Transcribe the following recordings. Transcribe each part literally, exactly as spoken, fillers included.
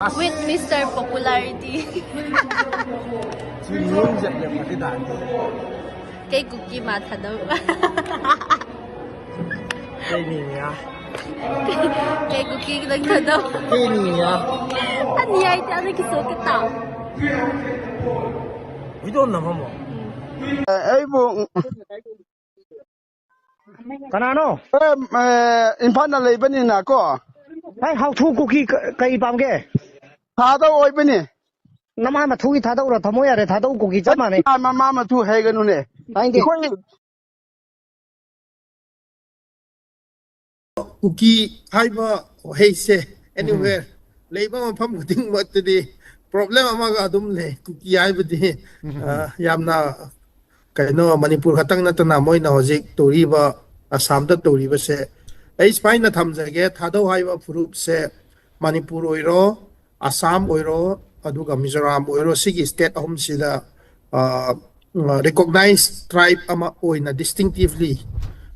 With Mister Popularity. ꯁꯤ ꯃꯤꯑꯣꯏꯁꯦ ꯌꯥꯝ ꯐꯠꯇꯦ ꯇꯥꯔꯗꯤ꯫ ꯀꯩ ꯀꯨꯀꯤ ꯃꯥ ꯊꯥꯗꯧ꯫ ꯀꯩꯅꯤꯌꯥ? ꯀꯩ ꯀꯨꯀꯤ ꯅꯪ ꯊꯥꯗꯧ꯫ ꯀꯩꯅꯤꯌꯥ? ꯑꯅꯤ ꯍꯥꯏꯗꯤ ꯑꯗꯨ ꯀꯤꯁꯣꯛꯀꯦ ꯇꯥꯎ꯫ ꯚꯤꯗꯤꯑꯣ ꯅꯝꯃꯝꯃꯣ꯫ ꯑꯩꯕꯨ ꯀꯅꯥꯅꯣ? ꯏꯝꯐꯥꯜꯗ ꯂꯩꯕꯅꯤꯅ ꯀꯣ꯫ ꯍꯥꯏ, ꯍꯥꯎꯊꯨ ꯀꯨꯀꯤ ꯀ- ꯀꯩ ꯄꯥꯝꯒꯦ? ꯊꯥꯗꯧ ꯑꯣꯏꯕꯅꯤ꯫ ꯅꯃꯥ ꯃꯊꯨꯒꯤ ꯊꯥꯗꯧꯔ? ꯊꯝꯃꯣ ꯌꯥꯔꯦ, ꯊꯥꯗꯧ ꯀꯨꯀꯤ ꯆꯞ ꯃꯥꯟꯅꯩ꯫ ꯃꯃꯥ ꯃꯊꯨ ꯍꯥꯏꯒꯅꯨꯅꯦ꯫ ꯇꯥꯏꯗꯦ꯫ ꯑꯩꯈꯣꯏ ꯀꯨꯀꯤ ꯍꯥꯏꯕ ꯋꯥꯍꯩꯁꯦ anywhere ꯂꯩꯕ ꯃꯐꯝ ꯈꯨꯗꯤꯡꯃꯛꯇꯗꯤ problem ꯑꯃꯒ ꯑꯗꯨꯝ ꯂꯩ꯫ ꯀꯨꯀꯤ ꯍꯥꯏꯕꯗꯤ ꯑ, ꯌꯥꯝꯅ ꯀꯩꯅꯣ ꯃꯅꯤꯄꯨꯔ ꯈꯛꯇꯪ ꯅꯠꯇꯅ ꯃꯣꯏꯅ ꯍꯧꯖꯤꯛ ꯇꯧꯔꯤꯕ ꯑꯁꯥꯝꯗ ꯇꯧꯔꯤꯕꯁꯦ ꯑꯩ ꯁꯨꯃꯥꯏꯅ ꯊꯝꯖꯒꯦ꯫ ꯊꯥꯗꯧ ꯍꯥꯏꯕ ꯐꯨꯔꯨꯞꯁꯦ ꯃꯅꯤꯄꯨꯔ ꯑꯣꯏꯔꯣ, ꯑꯁꯥꯝ ꯑꯣꯏꯔꯣ, ꯑꯗꯨꯒ ꯃꯤꯖꯣꯔꯥꯝ ꯑꯣꯏꯔꯣ, ꯁꯤꯒꯤ state ꯑꯍꯨꯝꯁꯤꯗ recognized tribe ꯑꯃ ꯑꯣꯏꯅ distinctively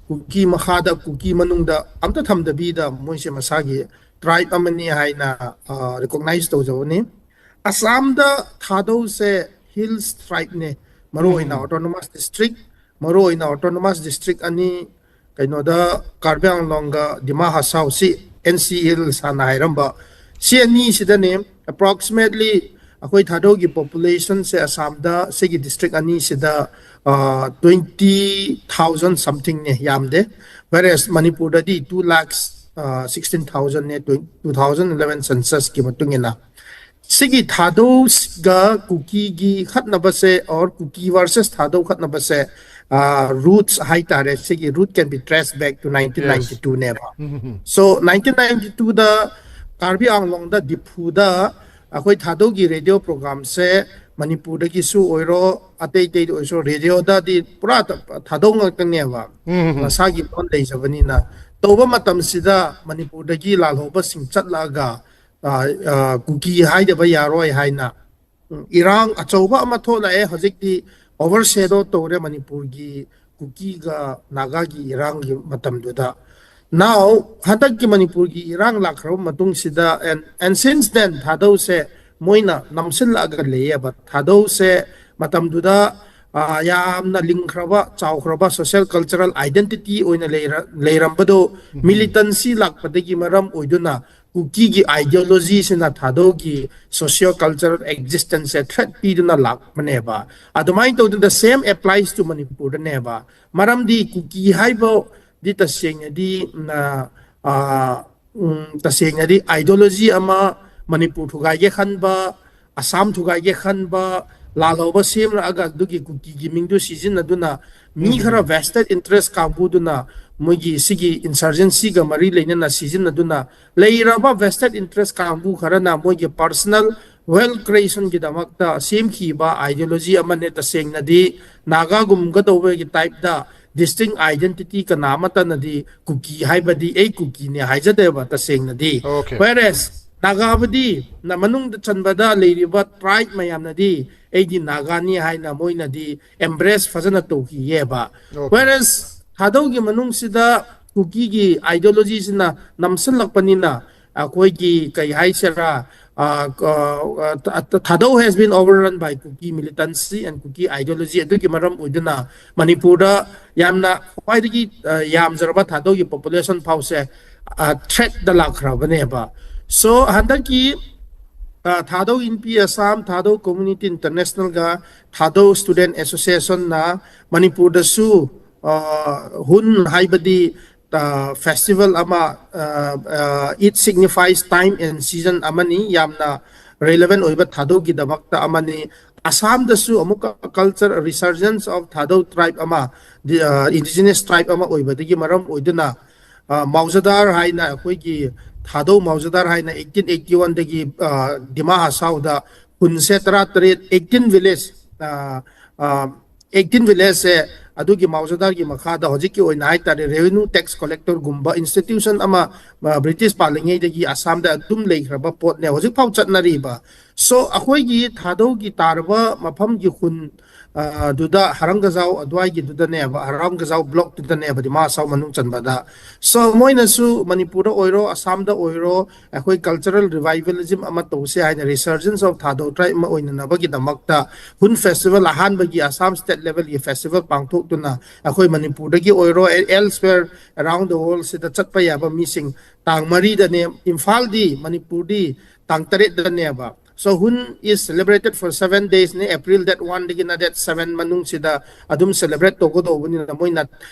ꯀꯨꯀꯤ ꯃꯈꯥꯗ ꯀꯨꯀꯤ ꯃꯅꯨꯡꯗ ꯑꯝꯇ ꯊꯝꯗꯕꯤꯗ ꯃꯣꯏꯁꯦ ꯃꯁꯥꯒꯤ tribe ꯑꯃꯅꯤ ꯍꯥꯏꯅ recognize ꯇꯧꯖꯕꯅꯤ꯫ ꯑꯁꯥꯝꯗ ꯊꯥꯗꯧꯁꯦ hills tribeꯅꯦ꯫ ꯃꯔꯨꯑꯣꯏꯅ autonomous district, ꯃꯔꯨꯑꯣꯏꯅ autonomous district ꯑꯅꯤ, ꯀꯩꯅꯣꯗ ꯀꯥꯔꯕꯤ ꯑꯪꯂꯣꯡꯒ ꯗꯤꯃꯥ ꯍꯁꯥꯎ, ꯁꯤ ꯑꯦꯟ ꯁꯤ ꯍꯤꯜꯁ ꯍꯥꯟꯅ ꯍꯥꯏꯔꯝꯕ, ꯁꯤ ꯑꯅꯤꯁꯤꯗꯅꯦ approximately ꯑꯩꯈꯣꯏ ꯊꯥꯗꯧꯒꯤ populationꯁꯦ ꯑꯁꯥꯝꯗ ꯁꯤꯒꯤ district ꯑꯅꯤꯁꯤꯗ twenty thousand somethingꯅꯦ, ꯌꯥꯝꯗꯦ꯫ Whereas ꯃꯅꯤꯄꯨꯔꯗꯗꯤ two lakhs sixteen thousandꯅꯦ, two thousand eleven censusꯀꯤ ꯃꯇꯨꯡ ꯏꯟꯅ꯫ ꯁꯤꯒꯤ ꯊꯥꯗꯧꯒ ꯀꯨꯀꯤꯒꯤ ꯈꯠꯅꯕꯁꯦ, or Kuki versus Thadou ꯈꯠꯅꯕꯁꯦ, roots ꯍꯥꯏꯇꯥꯔꯦ, ꯁꯤꯒꯤ root can be traced back to nineteen ninety twoꯅꯦꯕ꯫ So nineteen ninety twoꯗ ꯀꯥꯔꯕꯤ ꯑꯪꯂꯣꯡꯗ, ꯗꯤꯐꯨꯗ ꯑꯩꯈꯣꯏ ꯊꯥꯗꯧꯒꯤ radio programꯁꯦ ꯃꯅꯤꯄꯨꯔꯗꯒꯤꯁꯨ ꯑꯣꯏꯔꯣ, ꯑꯇꯩ ꯑꯇꯩꯗ ꯑꯣꯏꯔꯁꯨ, radioꯗꯗꯤ ꯄꯨꯔꯥ ꯊꯥꯗꯧ ꯉꯥꯛꯇꯅꯦꯕ꯫ ꯃꯁꯥꯒꯤ ꯂꯣꯟ ꯂꯩꯖꯕꯅꯤꯅ꯫ ꯇꯧꯕ ꯃꯇꯝꯁꯤꯗ ꯃꯅꯤꯄꯨꯔꯗꯒꯤ ꯂꯥꯜꯍꯧꯕꯁꯤꯡ ꯆꯠꯂꯛꯑꯒ ꯀꯨꯀꯤ ꯍꯥꯏꯗꯕ ꯌꯥꯔꯣꯏ ꯍꯥꯏꯅ ꯏꯔꯥꯡ ꯑꯆꯧꯕ ꯑꯃ ꯊꯣꯛꯂꯛꯑꯦ꯫ ꯍꯧꯖꯤꯛꯇꯤ overshadow ꯇꯧꯔꯦ ꯃꯅꯤꯄꯨꯔꯒꯤ ꯀꯨꯀꯤꯒ ꯅꯥꯒꯥꯒꯤ ꯏꯔꯥꯡꯒꯤ ꯃꯇꯝꯗꯨꯗ꯫ Now, ꯍꯟꯗꯛꯀꯤ ꯃꯅꯤꯄꯨꯔꯒꯤ ꯏꯔꯥꯡ ꯂꯥꯛꯈ꯭ꯔꯕ ꯃꯇꯨꯡꯁꯤꯗ, and, and since then, ꯊꯥꯗꯧꯁꯦ ꯃꯣꯏꯅ ꯅꯝꯁꯤꯜꯂꯛꯑꯒ ꯂꯩꯌꯦꯕ꯫ ꯊꯥꯗꯧꯁꯦ ꯃꯇꯝꯗꯨꯗ, ꯑ, ꯌꯥꯝꯅ ꯂꯤꯡꯈ꯭ꯔꯕ, ꯆꯥꯎꯈ꯭ꯔꯕ social cultural identity ꯑꯣꯏꯅ ꯂꯩꯔ-, ꯂꯩꯔꯝꯕꯗꯣ, militancy ꯂꯥꯛꯄꯗꯒꯤ ꯃꯔꯝ ꯑꯣꯏꯗꯨꯅ ꯀꯨꯀꯤꯒꯤ ideologyꯁꯤꯅ ꯊꯥꯗꯧꯒꯤ socio cultural existenceꯁꯦ threat ꯄꯤꯗꯨꯅ ꯂꯥꯛꯄꯅꯦꯕ꯫ ꯑꯗꯨꯃꯥꯏꯅ ꯇꯧꯗꯅ same applies to ꯃꯅꯤꯄꯨꯔꯗꯅꯦꯕ꯫ ꯃꯔꯝꯗꯤ ꯀꯨꯀꯤ ꯍꯥꯏꯕꯗꯤ ꯇꯁꯦꯡꯅꯗꯤ, ꯅ-, ꯑ, ꯎꯝ, ꯇꯁꯦꯡꯅꯗꯤ ideology ꯑꯃ, ꯃꯅꯤꯄꯨꯔ ꯊꯨꯒꯥꯏꯒꯦ ꯈꯟꯕ, ꯑꯁꯥꯝ ꯊꯨꯒꯥꯏꯒꯦ ꯈꯟꯕ, ꯂꯥꯜꯍꯧꯕ ꯁꯦꯝꯂꯛꯑꯒ ꯑꯗꯨꯒꯤ ꯀꯨꯀꯤꯒꯤ ꯃꯤꯡꯗꯨ ꯁꯤꯖꯤꯟꯅꯗꯨꯅ ꯃꯤ ꯈꯔ vested interest ꯀꯥꯡꯕꯨꯗꯨꯅ ꯃꯣꯏꯒꯤ ꯁꯤꯒꯤ insurgencyꯒ ꯃꯔꯤ ꯂꯩꯅꯅ ꯁꯤꯖꯤꯟꯅꯗꯨꯅ ꯂꯩꯔꯕ vested interest ꯀꯥꯡꯕꯨ ꯈꯔꯅ ꯃꯣꯏꯒꯤ personal wealth creationꯒꯤꯗꯃꯛꯇ ꯁꯦꯝꯈꯤꯕ ideology ꯑꯃꯅꯦ꯫ ꯇꯁꯦꯡꯅꯗꯤ ꯅꯥꯒꯥꯒꯨꯝꯒꯗꯧꯕꯒꯤ typeꯇ distinct identity ꯀꯅꯥ ꯑꯃꯠꯇꯅꯗꯤ ꯀꯨꯀꯤ ꯍꯥꯏꯕꯗꯤ "ꯑꯩ ꯀꯨꯀꯤꯅꯦ" ꯍꯥꯏꯖꯗꯦꯕ ꯇꯁꯦꯡꯅꯗꯤ꯫ Okay. Whereas ꯅꯥꯒꯥꯕꯨꯗꯤ ꯅ-, ꯃꯅꯨꯡꯗ ꯆꯟꯕꯗ ꯂꯩꯔꯤꯕ tribe ꯃꯌꯥꯝꯅꯗꯤ "ꯑꯩꯗꯤ ꯅꯥꯒꯥꯅꯤ" ꯍꯥꯏꯅ ꯃꯣꯏꯅꯗꯤ embrace ꯐꯖꯅ ꯇꯧꯈꯤꯌꯦꯕ꯫ Okay. Whereas ꯊꯥꯗꯧꯒꯤ ꯃꯅꯨꯡꯁꯤꯗ ꯀꯨꯀꯤꯒꯤ ideologyꯁꯤꯅ ꯅꯝꯁꯤꯜꯂꯛꯄꯅꯤꯅ ꯑꯩꯈꯣꯏꯒꯤ ꯀꯩ ꯍꯥꯏꯁꯤꯔꯥ, ꯑ, ꯑ, ꯊꯥꯗꯧ has been overrun by Kuki militancy and Kuki ideology꯫ ꯑꯗꯨꯒꯤ ꯃꯔꯝ ꯑꯣꯏꯗꯨꯅ ꯃꯅꯤꯄꯨꯔꯗ ꯌꯥꯝꯅ ꯈ꯭ꯋꯥꯏꯗꯒꯤ, ꯑ, ꯌꯥꯝꯖꯔꯕ ꯊꯥꯗꯧꯒꯤ population ꯐꯥꯎꯁꯦ, ꯑ, threatꯇ ꯂꯥꯛꯈ꯭ꯔꯕꯅꯦꯕ꯫ So ꯍꯟꯗꯛꯀꯤ, ꯑ, ꯊꯥꯗꯧ ꯏꯟꯄꯤ ꯑꯁꯥꯝ, ꯊꯥꯗꯧ Community Internationalꯒ ꯊꯥꯗꯧ Student Associationꯅ ꯃꯅꯤꯄꯨꯔꯗꯁꯨ, ꯑ, ꯍꯨꯟ ꯍꯥꯏꯕꯗꯤ, ꯑ, festival ꯑꯃ, ꯑ, ꯑ, it signifies time and season ꯑꯃꯅꯤ꯫ ꯌꯥꯝꯅ relevant ꯑꯣꯏꯕ ꯊꯥꯗꯧꯒꯤꯗꯃꯛꯇ ꯑꯃꯅꯤ꯫ ꯑꯁꯥꯝꯗꯁꯨ ꯑꯃꯨꯛꯀ culture resurgence of Thadou tribe ꯑꯃ, ꯗꯤ-, ꯑ, indigenous tribe ꯑꯃ ꯑꯣꯏꯕꯗꯒꯤ ꯃꯔꯝ ꯑꯣꯏꯗꯨꯅ, ꯑ, ꯃꯥꯎꯖꯗꯥꯔ ꯍꯥꯏꯅ, ꯑꯩꯈꯣꯏꯒꯤ ꯊꯥꯗꯧ ꯃꯥꯎꯖꯗꯥꯔ ꯍꯥꯏꯅ eighteen eighty oneꯗꯒꯤ, ꯑ, ꯗꯤꯃꯥ ꯍꯁꯥꯎꯗ ꯍꯨꯟꯁꯦ ꯇꯔꯥꯇꯔꯦꯠ, eighteen village, ꯑ, ꯑ, eighteen villageꯁꯦ, ꯑꯗꯨꯒꯤ ꯃꯥꯎꯖꯗꯥꯔꯒꯤ ꯃꯈꯥꯗ ꯍꯧꯖꯤꯛꯀꯤ ꯑꯣꯏꯅ ꯍꯥꯏꯇꯥꯔꯦ revenue tax collector ꯒꯨꯝꯕ institution ꯑꯃ ꯕ꯭ꯔꯤꯇꯤꯁ ꯄꯥꯜꯂꯤꯉꯩꯗꯒꯤ ꯑꯁꯥꯝꯗ ꯑꯗꯨꯝ ꯂꯩꯈ꯭ꯔꯕ ꯄꯣꯠꯅꯦ, ꯍꯧꯖꯤꯛꯐꯥꯎ ꯆꯠꯅꯔꯤꯕ꯫ So ꯑꯩꯈꯣꯏꯒꯤ ꯊꯥꯗꯧꯒꯤ ꯇꯥꯔꯕ ꯃꯐꯝꯒꯤ ꯈꯨꯟ ꯑꯗꯨꯗ ꯍꯔꯪꯒꯖꯥꯎ ꯑꯗꯨꯋꯥꯏꯒꯤꯗꯨꯗꯅꯦꯕ, ꯍꯔꯪꯒꯖꯥꯎ block ꯇꯨꯗꯅꯦꯕ ꯗꯤꯃꯥ ꯍꯁꯥꯎ ꯃꯅꯨꯡ ꯆꯟꯕꯗ꯫ So ꯃꯣꯏꯅꯁꯨ ꯃꯅꯤꯄꯨꯔꯗ ꯑꯣꯏꯔꯣ, ꯑꯁꯥꯝꯗ ꯑꯣꯏꯔꯣ, ꯑꯩꯈꯣꯏ cultural revivalism ꯑꯃ ꯇꯧꯁꯦ ꯍꯥꯏꯅ, resurgence of Thadou tribe ꯑꯃ ꯑꯣꯏꯅꯅꯕꯒꯤꯗꯃꯛꯇ ꯍꯨꯟ festival, ꯑꯍꯥꯟꯕꯒꯤ ꯑꯁꯥꯝ state level ꯒꯤ festival ꯄꯥꯡꯊꯣꯛꯇꯨꯅ ꯑꯩꯈꯣꯏ ꯃꯅꯤꯄꯨꯔꯗꯒꯤ ꯑꯣꯏꯔꯣ, elsewhere around the world ꯁꯤꯗ ꯆꯠꯄ ꯌꯥꯕ ꯃꯤꯁꯤꯡ ꯇꯥꯡ ꯃꯔꯤꯗꯅꯦ, ꯏꯝꯐꯥꯜꯗꯤ, ꯃꯅꯤꯄꯨꯔꯗꯤ ꯇꯥꯡ ꯇꯔꯦꯠꯇꯅꯦꯕ꯫ So ꯍꯨꯟ is celebrated for seven days ꯅꯦ, April date one ꯗꯒꯤꯅ date seven ꯃꯅꯨꯡꯁꯤꯗ ꯑꯗꯨꯝ celebrate ꯇꯧꯒꯗꯧꯕꯅꯤꯅ ꯃꯣꯏꯅ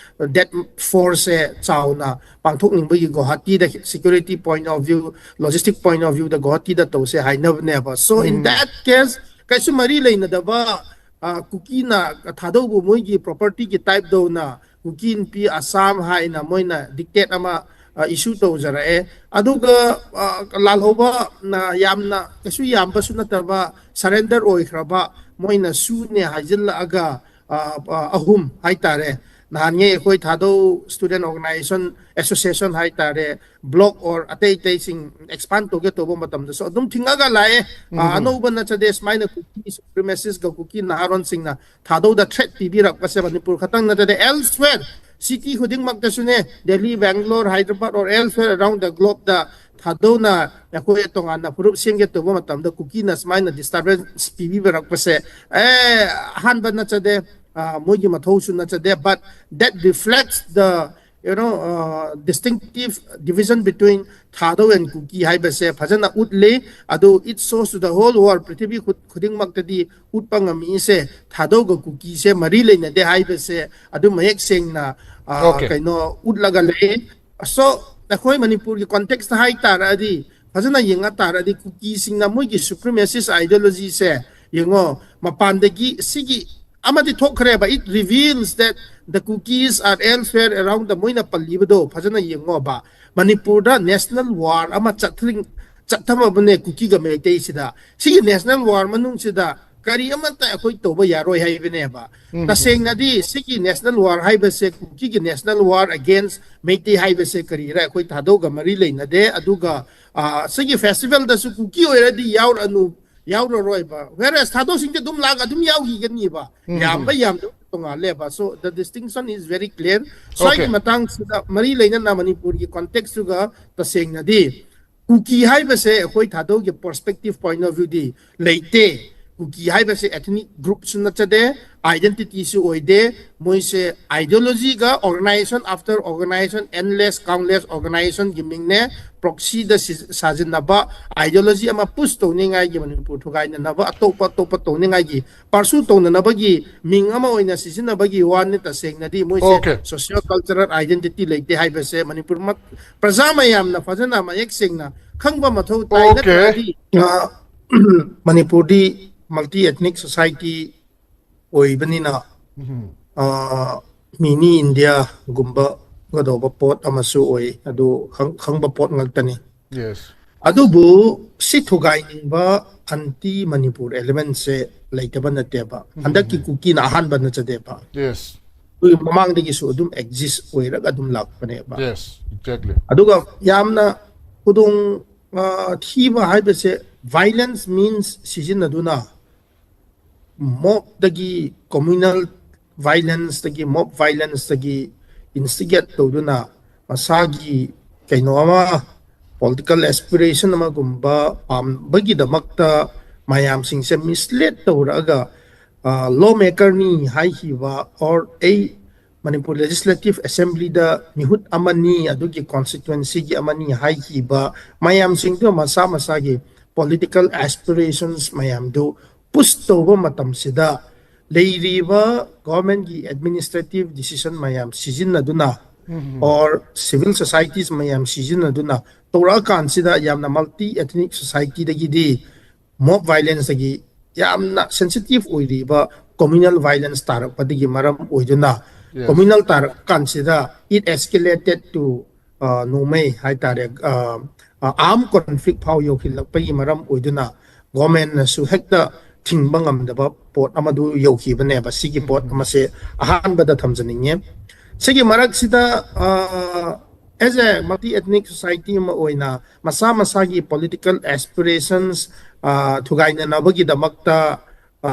date four ꯁꯦ ꯆꯥꯎꯅ ꯄꯥꯡꯊꯣꯛꯅꯤꯡꯕꯒꯤ ꯒꯨꯋꯥꯍꯥꯇꯤꯗ security point of view, logistic point of view ꯗ ꯒꯨꯋꯥꯍꯥꯇꯤꯗ ꯇꯧꯁꯦ ꯍꯥꯏꯅꯕꯅꯦꯕ꯫ So in that case ꯀꯩꯁꯨ ꯃꯔꯤ ꯂꯩꯅꯗꯕ ꯀꯨꯀꯤꯅ ꯊꯥꯗꯧꯕꯨ ꯃꯣꯏꯒꯤ property ꯒꯤ type ꯗꯧꯅ ꯀꯨꯀꯤ ꯅꯨꯄꯤ ꯑꯁꯥꯝ ꯍꯥꯏꯅ ꯃꯣꯏꯅ dictate ꯑꯃ issue ꯇꯧꯖꯔꯛꯑꯦ꯫ ꯑꯗꯨꯒ ꯂꯥꯜꯍꯧꯕ ꯌꯥꯝꯅ ꯀꯩꯁꯨ ꯌꯥꯝꯕꯁꯨ ꯅꯠꯇꯕ surrender ꯑꯣꯏꯈ꯭ꯔꯕ, ꯃꯣꯏꯅ ꯁꯨꯅꯦ ꯍꯥꯏꯖꯤꯜꯂꯛꯑꯒ ꯑꯍꯨꯝ ꯍꯥꯏꯇꯥꯔꯦ, ꯅꯍꯥꯟꯉꯩ ꯑꯩꯈꯣꯏ ꯊꯥꯗꯧ student organization association ꯍꯥꯏꯇꯥꯔꯦ, block or ꯑꯇꯩ ꯑꯇꯩꯁꯤꯡ expand ꯇꯧꯒꯦ ꯇꯧꯕ ꯃꯇꯝꯗꯁꯨ ꯑꯗꯨꯝ ꯊꯤꯡꯉꯒ ꯂꯥꯛꯑꯦ꯫ ꯑꯅꯧꯕ ꯅꯠꯆꯗꯦ, ꯁꯨꯃꯥꯏꯅ ꯀꯨꯀꯤ supremacist ꯒ ꯀꯨꯀꯤ ꯅꯍꯥꯔꯣꯟꯁꯤꯡꯅ ꯊꯥꯗꯧꯗ threat ꯄꯤꯕꯤꯔꯛꯄꯁꯦ ꯃꯅꯤꯄꯨꯔ ꯈꯛꯇꯪ ꯅꯠꯇꯗꯦ, elsewhere city ꯈꯨꯗꯤꯡꯃꯛꯇꯁꯨꯅꯦ, Delhi, Bangalore, Hyderabad or elsewhere around the globe ꯗ ꯊꯥꯗꯧꯅ ꯑꯩꯈꯣꯏ ꯇꯣꯉꯥꯟꯅ ꯐꯨꯔꯨꯞ ꯁꯦꯝꯒꯦ ꯇꯧꯕ ꯃꯇꯝꯗ ꯀꯨꯀꯤꯅ ꯁꯨꯃꯥꯏꯅ disturbance ꯄꯤꯕꯤꯔꯛꯄꯁꯦ ꯑꯦ ꯑꯍꯥꯟꯕ ꯅꯠꯆꯗꯦ, ꯃꯣꯏꯒꯤ ꯃꯊꯧꯁꯨ ꯅꯠꯆꯗꯦ, but that reflects the you know distinctive division between Thadou and Kuki ꯍꯥꯏꯕꯁꯦ ꯐꯖꯅ ꯎꯠꯂꯤ꯫ ꯑꯗꯨ it shows to the whole world, ꯄ꯭ꯔꯤꯊꯤꯕꯤ ꯈꯨꯗꯤꯡꯃꯛꯇꯗꯤ ꯎꯠꯄ ꯉꯝꯃꯤꯁꯦ ꯊꯥꯗꯧꯒ ꯀꯨꯀꯤꯁꯦ ꯃꯔꯤ ꯂꯩꯅꯗꯦ ꯍꯥꯏꯕꯁꯦ ꯑꯗꯨ ꯃꯌꯦꯛ ꯁꯦꯡꯅ ꯀꯩꯅꯣ ꯎꯠꯂꯒ ꯂꯩ꯫ So ꯑꯩꯈꯣꯏ ꯃꯅꯤꯄꯨꯔꯒꯤ context ꯍꯥꯏ ꯇꯥꯔꯗꯤ, ꯐꯖꯅ ꯌꯦꯡꯉ ꯇꯥꯔꯗꯤ ꯀꯨꯀꯤꯁꯤꯡꯅ ꯃꯣꯏꯒꯤ supremacist ideology ꯁꯦ ꯌꯦꯡꯉꯣ, ꯃꯄꯥꯟꯗꯒꯤ ꯁꯤꯒꯤ ꯑꯃꯗꯤ ꯊꯣꯛꯈ꯭ꯔꯦꯕ, it reveals that the Kukis are elsewhere around the, ꯃꯣꯏꯅ ꯄꯜꯂꯤꯕꯗꯣ ꯐꯖꯅ ꯌꯦꯡꯉꯣꯕ, ꯃꯅꯤꯄꯨꯔꯗ national war ꯑꯃ ꯆꯠꯊꯔꯤ, ꯆꯠꯊꯃꯕꯅꯦ ꯀꯨꯀꯤꯒ ꯃꯩꯇꯩꯁꯤꯗ꯫ ꯁꯤꯒꯤ national war ꯃꯅꯨꯡꯁꯤꯗ ꯀꯔꯤ ꯑꯃꯠꯇ ꯑꯩꯈꯣꯏ ꯇꯧꯕ ꯌꯥꯔꯣꯏ ꯍꯥꯏꯕꯅꯦꯕ꯫ ꯇꯁꯦꯡꯅꯗꯤ ꯁꯤꯒꯤ national war ꯍꯥꯏꯕꯁꯦ, ꯀꯨꯀꯤꯒꯤ national war against ꯃꯩꯇꯩ ꯍꯥꯏꯕꯁꯦ ꯀꯔꯤꯔ, ꯑꯩꯈꯣꯏ ꯊꯥꯗꯧꯒ ꯃꯔꯤ ꯂꯩꯅꯗꯦ꯫ ꯑꯗꯨꯒ ꯑ, ꯁꯤꯒꯤ festivalꯗꯁꯨ ꯀꯨꯀꯤ ꯑꯣꯏꯔꯗꯤ ꯌꯥꯎꯔꯅꯨ, ꯌꯥꯎꯔꯔꯣꯏꯕ, whereas ꯊꯥꯗꯣꯁꯤꯡꯗꯤ ꯑꯗꯨꯝ ꯂꯥꯛꯑꯒ ꯑꯗꯨꯝ ꯌꯥꯎꯈꯤꯒꯅꯤꯕ꯫ ꯌꯥꯝꯕ ꯌꯥꯝꯗꯕ ꯇꯣꯉꯥꯜꯂꯦꯕ꯫ So the distinction is very clear. ꯁ꯭ꯋꯥꯏꯒꯤ Okay. ꯃꯇꯥꯡꯁꯤꯗ ꯃꯔꯤ ꯂꯩꯅꯅ ꯃꯅꯤꯄꯨꯔꯒꯤ contextꯁꯤꯒ ꯇꯁꯦꯡꯅꯗꯤ ꯀꯨꯀꯤ ꯍꯥꯏꯕꯁꯦ ꯑꯩꯈꯣꯏ ꯊꯥꯗꯧꯒꯤ perspective point of viewꯗꯤ ꯂꯩꯇꯦ꯫ ꯀꯨꯀꯤ ꯍꯥꯏꯕꯁꯦ ethnic groupꯁꯨ ꯅꯠꯆꯗꯦ, identityꯁꯨ ꯑꯣꯏꯗꯦ꯫ ꯃꯣꯏꯁꯦ ideologyꯒ organization after organization, endless countless organizationꯒꯤ ꯃꯤꯡꯅꯦ, proxyꯗ ꯁꯤ- ꯁꯥꯖꯤꯟꯅꯕ, ideology ꯑꯃ push ꯇꯧꯅꯤꯡꯉꯥꯏꯒꯤ, ꯃꯅꯤꯄꯨꯔ ꯊꯨꯒꯥꯏꯅꯅꯕ, ꯑꯇꯣꯞꯄ ꯑꯇꯣꯞꯄ ꯇꯧꯅꯤꯡꯉꯥꯏꯒꯤ pursue ꯇꯧꯅꯅꯕꯒꯤ ꯃꯤꯡ ꯑꯃ ꯑꯣꯏꯅ ꯁꯤꯖꯤꯟꯅꯕꯒꯤ ꯋꯥꯅꯤ꯫ ꯇꯁꯦꯡꯅꯗꯤ ꯃꯣꯏꯁꯦ Okay. socio cultural identity ꯂꯩꯇꯦ ꯍꯥꯏꯕꯁꯦ ꯃꯅꯤꯄꯨꯔ ꯃ- ꯄ꯭ꯔꯖꯥ ꯃꯌꯥꯝꯅ ꯐꯖꯅ ꯃꯌꯦꯛ ꯁꯦꯡꯅ ꯈꯪꯕ ꯃꯊꯧ ꯇꯥꯏ꯫ Okay. ꯅꯠꯇ꯭ꯔꯗꯤ ꯑ, ꯃꯅꯤꯄꯨꯔꯗꯤ multi ethnic society ꯑꯣꯏꯕꯅꯤꯅ ꯑ, mini Indiaꯒꯨꯝꯕ ꯒꯗꯧꯕ ꯄꯣꯠ ꯑꯃꯁꯨ ꯑꯣꯏ꯫ ꯑꯗꯨ ꯈꯪ- ꯈꯪꯕ ꯄꯣꯠ ꯉꯥꯛꯇꯅꯤ꯫ Yes. ꯑꯗꯨꯕꯨ ꯁꯤ ꯊꯨꯒꯥꯏꯅꯤꯡꯕ anti Manipur elementꯁꯦ ꯂꯩꯇꯕ ꯅꯠꯇꯦꯕ꯫ ꯍꯟꯗꯛꯀꯤ ꯀꯨꯀꯤꯅ ꯑꯍꯥꯟꯕ ꯅꯠꯆꯗꯦꯕ꯫ Yes. ꯑꯩꯈꯣꯏ ꯃꯃꯥꯡꯗꯒꯤꯁꯨ ꯑꯗꯨꯝ exist ꯑꯣꯏꯔꯒ ꯑꯗꯨꯝ ꯂꯥꯛꯄꯅꯦꯕ꯫ Yes, exactly. ꯑꯗꯨꯒ ꯌꯥꯝꯅ ꯈꯨꯗꯣꯡ ꯑ, ꯊꯤꯕ ꯍꯥꯏꯕꯁꯦ violence means ꯁꯤꯖꯤꯟꯅꯗꯨꯅ mobꯗꯒꯤ, communal violenceꯗꯒꯤ, mob violenceꯗꯒꯤ instigate ꯇꯧꯗꯨꯅ ꯃꯁꯥꯒꯤ ꯀꯩꯅꯣ ꯑꯃ, political aspiration ꯑꯃꯒꯨꯝꯕ ꯄꯥꯝꯕꯒꯤꯗꯃꯛꯇ ꯃꯌꯥꯝꯁꯤꯡꯁꯦ mislead ꯇꯧꯔꯛꯑꯒ ꯂꯣ ꯃꯦꯀꯔꯅꯤ ꯍꯥꯏꯈꯤꯕ, or ꯑꯩ ꯃꯅꯤꯄꯨꯔ Legislative Assemblyꯗ ꯃꯤꯍꯨꯠ ꯑꯃꯅꯤ, ꯑꯗꯨꯒꯤ constituencyꯒꯤ ꯑꯃꯅꯤ ꯍꯥꯏꯈꯤꯕ ꯃꯌꯥꯝꯁꯤꯡꯗꯨ ꯃꯁꯥ ꯃꯁꯥꯒꯤ political aspirations ꯃꯌꯥꯝꯗꯨ push ꯇꯧꯕ ꯃꯇꯝꯁꯤꯗ ꯂꯩꯔꯤꯕ governmentꯀꯤ administrative decision ꯃꯌꯥꯝ ꯁꯤꯖꯤꯟꯅꯗꯨꯅ or civil societies ꯃꯌꯥꯝ ꯁꯤꯖꯤꯟꯅꯗꯨꯅ ꯇꯧꯔꯛꯑꯀꯥꯟꯁꯤꯗ ꯌꯥꯝꯅ multi ethnic societyꯗꯒꯤꯗꯤ mob violenceꯗꯒꯤ ꯌꯥꯝꯅ sensitive ꯑꯣꯏꯔꯤꯕ communal violence ꯇꯥꯔꯛꯄꯗꯒꯤ ꯃꯔꯝ ꯑꯣꯏꯗꯨꯅ, Yes. communal ꯇꯥꯔꯛꯄ ꯀꯥꯟꯁꯤꯗ it escalated to, ꯑ, ꯅꯣꯡꯃꯩ ꯍꯥꯏꯇꯥꯔꯦ, ꯑ, ꯑ, armed conflict ꯐꯥꯎ ꯌꯧꯁꯤꯜꯂꯛꯄꯒꯤ ꯃꯔꯝ ꯑꯣꯏꯗꯨꯅ governmentꯅꯁꯨ ꯍꯦꯛꯇ ꯊꯤꯡꯕ ꯉꯝꯗꯕ ꯄꯣꯠ ꯑꯃꯗꯨ ꯌꯧꯈꯤꯕꯅꯦꯕ꯫ ꯁꯤꯒꯤ ꯄꯣꯠ ꯑꯃꯁꯦ ꯑꯍꯥꯟꯕꯗ ꯊꯝꯖꯅꯤꯡꯉꯦ꯫ ꯁꯤꯒꯤ ꯃꯔꯛꯁꯤꯗ, ꯑ, as a multi ethnic society ꯑꯃ ꯑꯣꯏꯅ ꯃꯁꯥ ꯃꯁꯥꯒꯤ political aspirations, ꯑ, ꯊꯨꯒꯥꯏꯅꯅꯕꯒꯤꯗꯃꯛꯇ, ꯑ,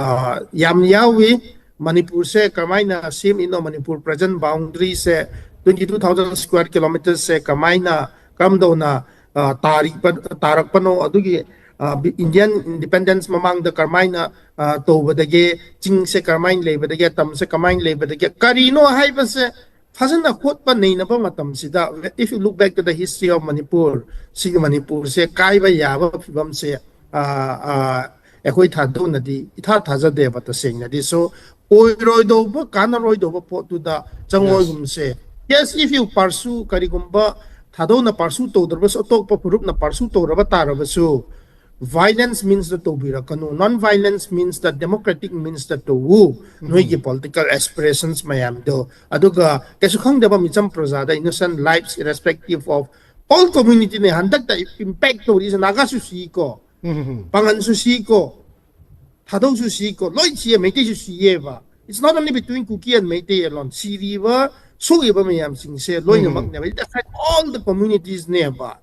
ꯌꯥꯝ ꯌꯥꯎꯏ꯫ ꯃꯅꯤꯄꯨꯔꯁꯦ ꯀꯃꯥꯏꯅ ꯁꯦꯝꯃꯤꯅꯣ, Manipur present boundaryꯁꯦ, twenty two thousand square kilometersꯁꯦ ꯀꯃꯥꯏꯅ, ꯀꯔꯝꯗꯧꯅ, ꯑ, ꯇꯥꯔꯤꯕ, ꯇꯥꯔꯛꯄꯅꯣ, ꯑꯗꯨꯒꯤ, ꯑ, Indian independence ꯃꯃꯥꯡꯗ ꯀꯔꯝꯍꯥꯏꯅ, ꯑ, ꯇꯧꯕꯗꯒꯤ, ꯆꯤꯡꯁꯦ ꯀꯔꯝꯍꯥꯏꯅ ꯂꯩꯕꯗꯒꯤ, ꯇꯝꯁꯦ ꯀꯃꯥꯏꯅ ꯂꯩꯕꯗꯒꯤ, ꯀꯔꯤꯅꯣ ꯍꯥꯏꯕꯁꯦ ꯐꯖꯅ ꯍꯣꯠꯄ ꯅꯩꯅꯕ ꯃꯇꯝꯁꯤꯗ, if you look back to the history of Manipur, ꯁꯤꯒꯤ ꯃꯅꯤꯄꯨꯔꯁꯦ ꯀꯥꯏꯕ ꯌꯥꯕ ꯐꯤꯕꯝꯁꯦ, ꯑ, ꯑ, ꯑꯩꯈꯣꯏ ꯊꯥꯗꯧꯅꯗꯤ ꯏꯊꯥ ꯊꯥꯖꯗꯦꯕ ꯇꯁꯦꯡꯅꯗꯤ꯫ So, ꯑꯣꯏꯔꯣꯏꯗꯧꯕ, ꯀꯥꯟꯅꯔꯣꯏꯗꯧꯕ ꯄꯣꯠꯇꯨꯗ ꯆꯪꯉꯣꯏꯒꯨꯝꯁꯦ꯫ Yes, if you pursue, ꯀꯔꯤꯒꯨꯝꯕ ꯊꯥꯗꯧꯅ pursue ꯇꯧꯗ꯭ꯔꯕꯁꯨ, ꯑꯇꯣꯞꯄ ꯐꯨꯔꯨꯞꯅ pursue ꯇꯧꯔꯕ ꯇꯥꯔꯕꯁꯨ, violence meansꯇ ꯇꯧꯕꯤꯔꯛꯀꯅꯨ, non violence meansꯇ, democratic meansꯇ ꯇꯧꯎ ꯅꯣꯏꯒꯤ political aspirations ꯃꯌꯥꯝꯗꯣ꯫ ꯑꯗꯨꯒ ꯀꯩꯁꯨ ꯈꯪꯗꯕ ꯃꯤꯆꯝ ꯄ꯭ꯔꯖꯥꯗ, innocent lives irrespective of all communityꯅꯦ ꯍꯟꯗꯛꯇ impact ꯇꯧꯔꯤꯁꯦ꯫ ꯅꯥꯒꯥꯁꯨ ꯁꯤꯀꯣ, ꯄꯥꯉꯟꯁꯨ ꯁꯤꯀꯣ, ꯊꯥꯗꯧꯁꯨ ꯁꯤꯀꯣ, ꯂꯣꯏ ꯁꯤꯌꯦ, ꯃꯩꯇꯩꯁꯨ ꯁꯤꯌꯦꯕ꯫ It's not only between Kuki and Meitei alone. ꯁꯤꯔꯤꯕ, ꯁꯣꯛꯏꯕ ꯃꯌꯥꯝꯁꯤꯡꯁꯦ ꯂꯣꯏꯅꯃꯛꯅꯦꯕ꯫ It affect all the communitiesꯅꯦꯕ꯫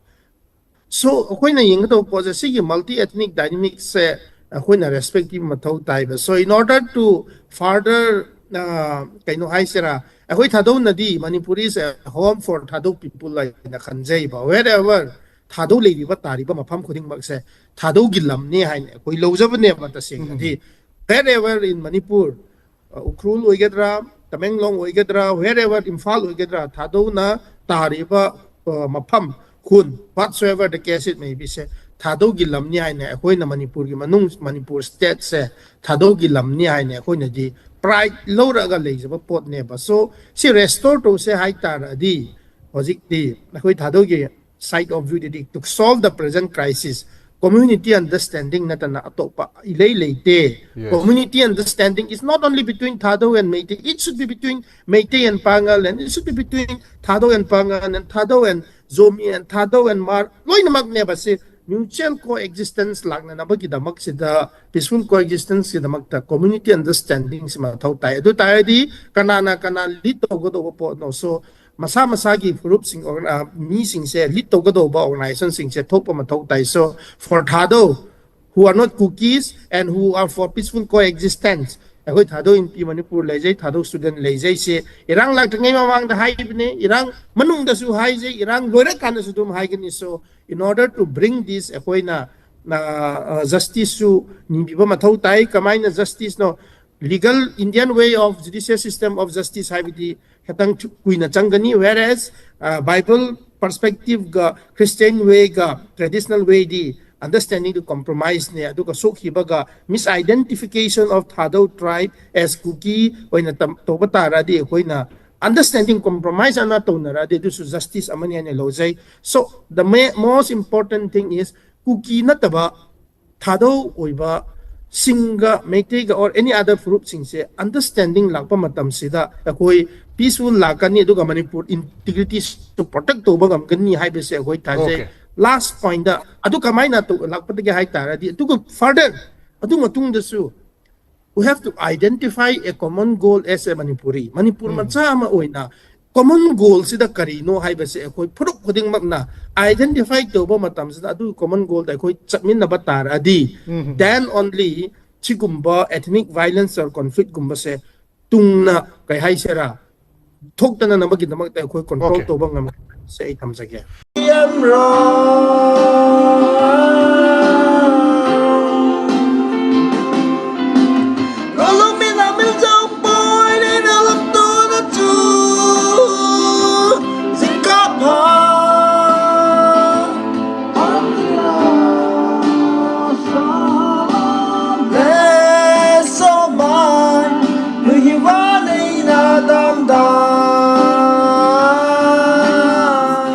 So, ꯑꯩꯈꯣꯏꯅ ꯌꯦꯡꯒꯗꯧꯕ ꯄꯣꯠꯁꯦ, ꯁꯤꯒꯤ multi ethnic dynamicꯁꯦ ꯑꯩꯈꯣꯏꯅ respect ꯄꯤꯕ ꯃꯊꯧ ꯇꯥꯏꯕ꯫ So, in order to further, ꯑ, ꯀꯩꯅꯣ ꯍꯥꯏꯁꯤꯔꯥ, ꯑꯩꯈꯣꯏ ꯊꯥꯗꯧꯅꯗꯤ Manipur is a home for Thadou people ꯍꯥꯏꯅ ꯈꯟꯖꯩꯕ꯫ Wherever ꯊꯥꯗꯧ ꯂꯩꯔꯤꯕ, ꯇꯥꯔꯤꯕ ꯃꯐꯝ ꯈꯨꯗꯤꯡꯃꯛꯁꯦ ꯊꯥꯗꯧꯒꯤ ꯂꯝꯅꯤ ꯍꯥꯏꯅ ꯑꯩꯈꯣꯏ ꯂꯧꯖꯕꯅꯦꯕ ꯇꯁꯦꯡꯅꯗꯤ꯫ Wherever in Manipur, ꯑ, ꯎꯈ꯭ꯔꯨꯜ ꯑꯣꯏꯒꯗ꯭ꯔꯥ, ꯇꯃꯦꯡꯂꯣꯡ ꯑꯣꯏꯒꯗ꯭ꯔꯥ, wherever, ꯏꯝꯐꯥꯜ ꯑꯣꯏꯒꯗ꯭ꯔꯥ, ꯊꯥꯗꯧꯅ ꯇꯥꯔꯤꯕ, ꯑ, ꯃꯐꯝ, ꯈꯨꯟ, whatsoever the case it may be ꯁꯦ, ꯊꯥꯗꯧꯒꯤ ꯂꯝꯅꯤ ꯍꯥꯏꯅ ꯑꯩꯈꯣꯏꯅ ꯃꯅꯤꯄꯨꯔꯒꯤ ꯃꯅꯨꯡ, ꯃꯅꯤꯄꯨꯔ stateꯁꯦ ꯊꯥꯗꯧꯒꯤ ꯂꯝꯅꯤ ꯍꯥꯏꯅ ꯑꯩꯈꯣꯏꯅꯗꯤ pride ꯂꯧꯔꯒ ꯂꯩꯖꯕ ꯄꯣꯠꯅꯦꯕ꯫ So, ꯁꯤ restore ꯇꯧꯁꯦ ꯍꯥꯏ ꯇꯥꯔꯗꯤ, ꯍꯧꯖꯤꯛꯇꯤ ꯑꯩꯈꯣꯏ ꯊꯥꯗꯧꯒꯤ side of view ꯗꯗꯤ, to solve the present crisis, community understanding ꯅꯠꯇꯅ ꯑꯇꯣꯞꯄ ꯏꯂꯩ ꯂꯩꯇꯦ꯫ Yes. Community understanding is not only between Thadou and Meitei, it should be between Meitei and Pangal, and it should be between Thadou and Pangal, and Thadou and Zomi, and Thadou and Hmar, ꯂꯣꯏꯅꯃꯛꯅꯦꯕ ꯁꯤ꯫ mutual coexistence ꯂꯥꯛꯅꯅꯕꯒꯤꯗꯃꯛꯁꯤꯗ peaceful coexistenceꯀꯤꯗꯃꯛꯇ community understandingꯁꯤ ꯃꯊꯧ ꯇꯥꯏ꯫ ꯑꯗꯨ ꯇꯥꯔꯗꯤ ꯀꯅꯥꯅ ꯀꯅꯥ lead ꯇꯧꯒꯗꯧꯕ ꯄꯣꯠꯅꯣ? So ꯃꯁꯥ ꯃꯁꯥꯒꯤ ꯐꯨꯔꯨꯞꯁꯤꯡ ꯑꯣꯔ- ꯑ, ꯃꯤꯁꯤꯡꯁꯦ lead ꯇꯧꯒꯗꯧꯕ organizationꯁꯤꯡꯁꯦ ꯊꯣꯛꯄ ꯃꯊꯧ ꯇꯥꯏ꯫ So for Thadou, who are not Kukis and who are for peaceful coexistence, ꯑꯩꯈꯣꯏ ꯊꯥꯗꯧ ꯏꯟꯄꯤ ꯃꯅꯤꯄꯨꯔ ꯂꯩꯖꯩ, ꯊꯥꯗꯧ student ꯂꯩꯖꯩꯁꯦ ꯏꯔꯥꯡ ꯂꯥꯛꯇ꯭ꯔꯤꯉꯩ ꯃꯃꯥꯡꯗ ꯍꯥꯏꯕꯅꯦ, ꯏꯔꯥꯡ ꯃꯅꯨꯡꯗꯁꯨ ꯍꯥꯏꯖꯩ, ꯏꯔꯥꯡ ꯂꯣꯏꯔꯀꯥꯟꯗꯁꯨ ꯑꯗꯨꯝ ꯍꯥꯏꯒꯅꯤ꯫ So in order to bring this, ꯑꯩꯈꯣꯏꯅ justiceꯁꯨ ꯅꯤꯕꯤꯕ ꯃꯊꯧ ꯇꯥꯏ꯫ ꯀꯃꯥꯏꯅ justiceꯅꯣ? Legal Indian way of judicial system of justice ꯍꯥꯏꯕꯗꯤ ꯈꯤꯇꯪ ꯀꯨꯏꯅ ꯆꯪꯒꯅꯤ, whereas Bible perspectiveꯒ Christian wayꯒ traditional wayꯗꯤ understandingꯗꯨ compromiseꯅꯦ꯫ ꯑꯗꯨꯒ ꯁꯣꯛꯈꯤꯕꯒ misidentification of Thadou tribe as Kuki ꯑꯣꯏꯅ ꯇꯧꯕ ꯇꯥꯔꯗꯤ, ꯑꯩꯈꯣꯏꯅ understanding compromise ꯑꯃ ꯇꯧꯅꯔꯗꯤ ꯑꯗꯨꯁꯨ justice ꯑꯃꯅꯤ ꯍꯥꯏꯅ ꯂꯧꯖꯩ꯫ So the most important thing is, ꯀꯨꯀꯤ ꯅꯠꯇꯕ ꯊꯥꯗꯧ ꯑꯣꯏꯕ ꯁꯤꯡꯒ ꯃꯩꯇꯩꯒ or any other ꯐꯨꯔꯨꯞꯁꯤꯡꯁꯦ understanding ꯂꯥꯛꯄ ꯃꯇꯝꯁꯤꯗ ꯑꯩꯈꯣꯏ peaceful ꯂꯥꯛꯀꯅꯤ, ꯑꯗꯨꯒ ꯃꯅꯤꯄꯨꯔ integrityꯁꯨ protect ꯇꯧꯕ ꯉꯝꯒꯅꯤ ꯍꯥꯏꯕꯁꯦ ꯑꯩꯈꯣꯏ ꯊꯥꯖꯩ꯫ Okay. Last pointꯇ ꯑꯗꯨ ꯀꯃꯥꯏꯅ ꯇꯧ- ꯂꯥꯛꯄꯗꯒꯦ ꯍꯥꯏ ꯇꯥꯔꯗꯤ, ꯑꯗꯨꯒ further ꯑꯗꯨ ꯃꯇꯨꯡꯗꯁꯨ we have to identify a common goal as a Manipuri. Manipur ꯃꯆꯥ ꯑꯃ ꯑꯣꯏꯅ common goalꯁꯤꯗ ꯀꯔꯤꯅꯣ ꯍꯥꯏꯕꯁꯦ ꯑꯩꯈꯣꯏ ꯐꯨꯔꯨꯞ ꯈꯨꯗꯤꯡꯃꯛꯅ identify ꯇꯧꯕ ꯃꯇꯝꯁꯤꯗ ꯑꯗꯨ common goalꯗ ꯑꯩꯈꯣꯏ ꯆꯠꯃꯤꯟꯅꯕ ꯇꯥꯔꯗꯤ, then only ꯁꯤꯒꯨꯝꯕ ethnic violence or conflictꯀꯨꯝꯕꯁꯦ ꯇꯨꯡꯅ, ꯀꯩ ꯍꯥꯏꯁꯤꯔꯥ, ꯊꯣꯛꯇꯅꯅꯕꯒꯤꯗꯃꯛꯇ ꯑꯩꯈꯣꯏ control Okay. ꯇꯧꯕ ꯉꯝꯒꯅꯤ ꯍꯥꯏꯕꯁꯦ ꯑꯩ ꯊꯝꯖꯒꯦ꯫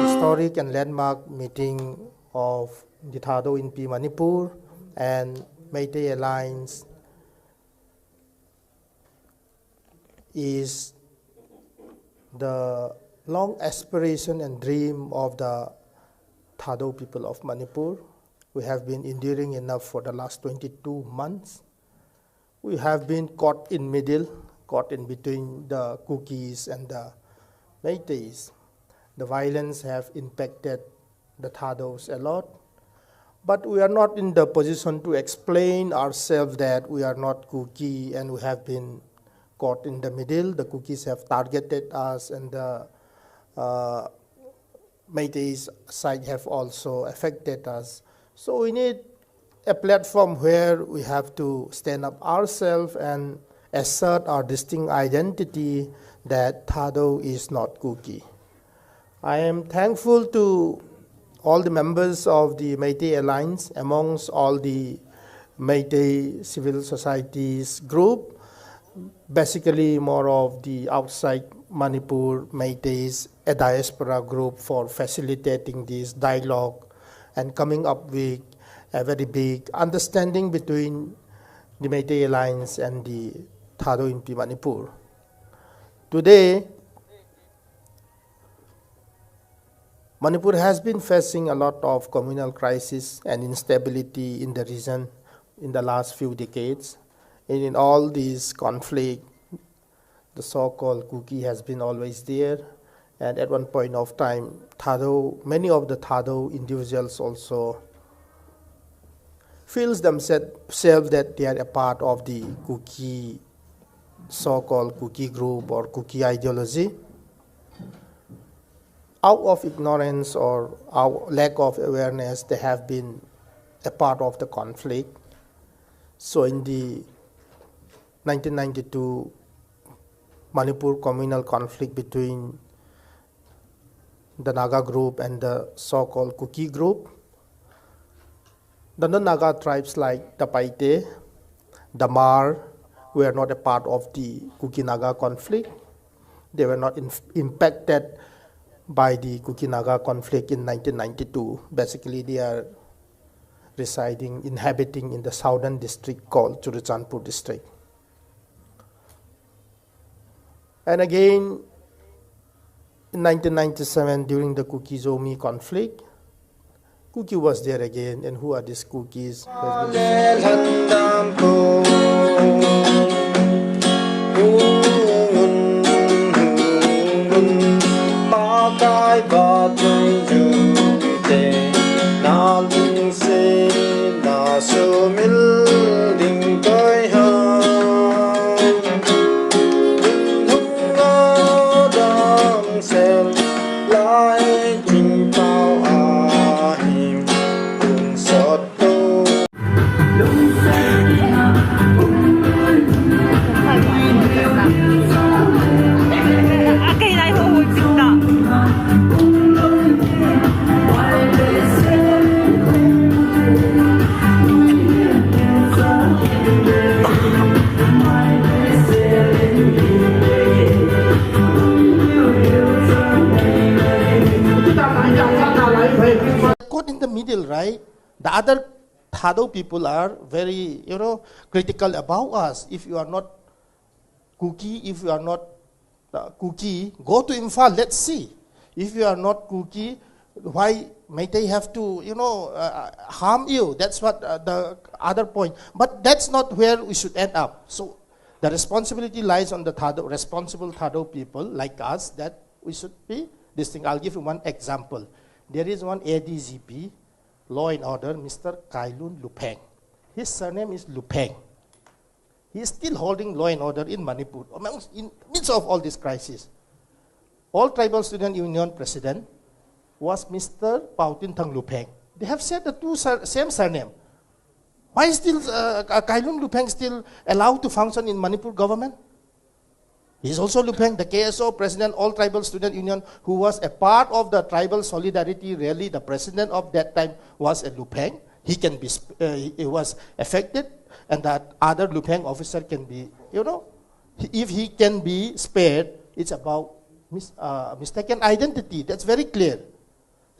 Historic and landmark meeting of the Thadou Inpi Manipur and Meitei Alliance is the long aspiration and dream of the Thadou people of Manipur. We have been enduring enough for the last twenty-two months. We have been caught in middle, caught in between the Kukis and the Meiteis. The violence have impacted the Thados a lot. But we are not in the position to explain ourselves that we are not Kuki and we have been caught in the middle. The Kukis have targeted us and the uh, Meitei's side have also affected us. So we need a platform where we have to stand up ourselves and assert our distinct identity that Thado is not Kuki. I am thankful to all the members of the Meitei Alliance, amongst all the Meitei civil societies group, basically more of the outside Manipur Meiteis, a diaspora group, for facilitating this dialogue and coming up with a very big understanding between the Meitei Alliance and the Thado Inpi Manipur. Today, Manipur has been facing a lot of communal crisis and instability in the region in the last few decades. And in all these conflict, the so-called Kuki has been always there. And at one point of time, Thado, many of the Thado individuals also feels themselves that they are a part of the Kuki, so-called Kuki group or Kuki ideology. Out of ignorance or our lack of awareness, they have been a part of the conflict. So in the nineteen ninety-two Manipur communal conflict between the Naga group and the so-called Kuki group, the non-Naga tribes like the Paite, the Hmar were not a part of the Kuki-Naga conflict. They were not in, impacted by the Kuki-Naga conflict in nineteen ninety-two. Basically, they are residing, inhabiting in the southern district called Churachandpur district. And again, in nineteen ninety-seven, during the Kuki-Zomi conflict, Kuki was there again, and who are these Kukis? Caught in the middle, right? The other Thado people are very, you know, critical about us. If you are not Kuki, if you are not uh, Kuki, go to Imphal, let's see. If you are not Kuki, why may they have to, you know, uh, harm you? That's what uh, the other point. But that's not where we should end up. So the responsibility lies on the Thado, responsible Thado people like us that we should be this thing. I'll give you one example. There is one A D G P, law and order, Mister Kailun Lupeng. His surname is Lupeng. He is still holding law and order in Manipur, amongst, in midst of all this crisis. All Tribal Student Union president was Mister Pautin Thang Lupeng. They have shared the two sur- same surname. Why is still uh, Kailun Lupeng still allowed to function in Manipur government? He is also Lupeng, the K S O president, All Tribal Student Union, who was a part of the tribal solidarity rally. The president of that time was a Lupeng. He can be, sp- uh, he he was affected, and that other Lupeng officer can be, you know, he- if he can be spared, it's about mis- uh, mistaken identity. That's very clear.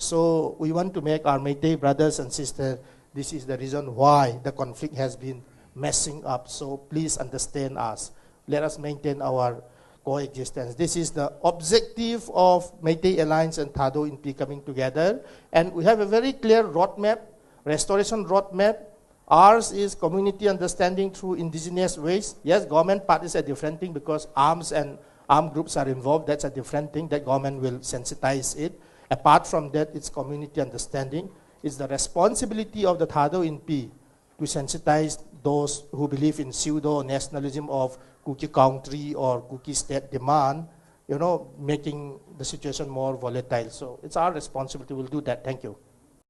So we want to make our Meitei brothers and sisters, this is the reason why the conflict has been messing up. So please understand us. Let us maintain our coexistence. This is the objective of Meitei Alliance and Thado Inpi coming together. And we have a very clear roadmap, restoration roadmap. Ours is community understanding through indigenous ways. Yes, government part is a different thing because arms and armed groups are involved. That's a different thing that government will sensitize it. Apart from that, it's community understanding. It's the responsibility of the Thado Inpi to sensitize those who believe in pseudo-nationalism of Kuki country or Kuki state demand, you know, making the situation more volatile. So it's our responsibility. We'll do that. Thank you.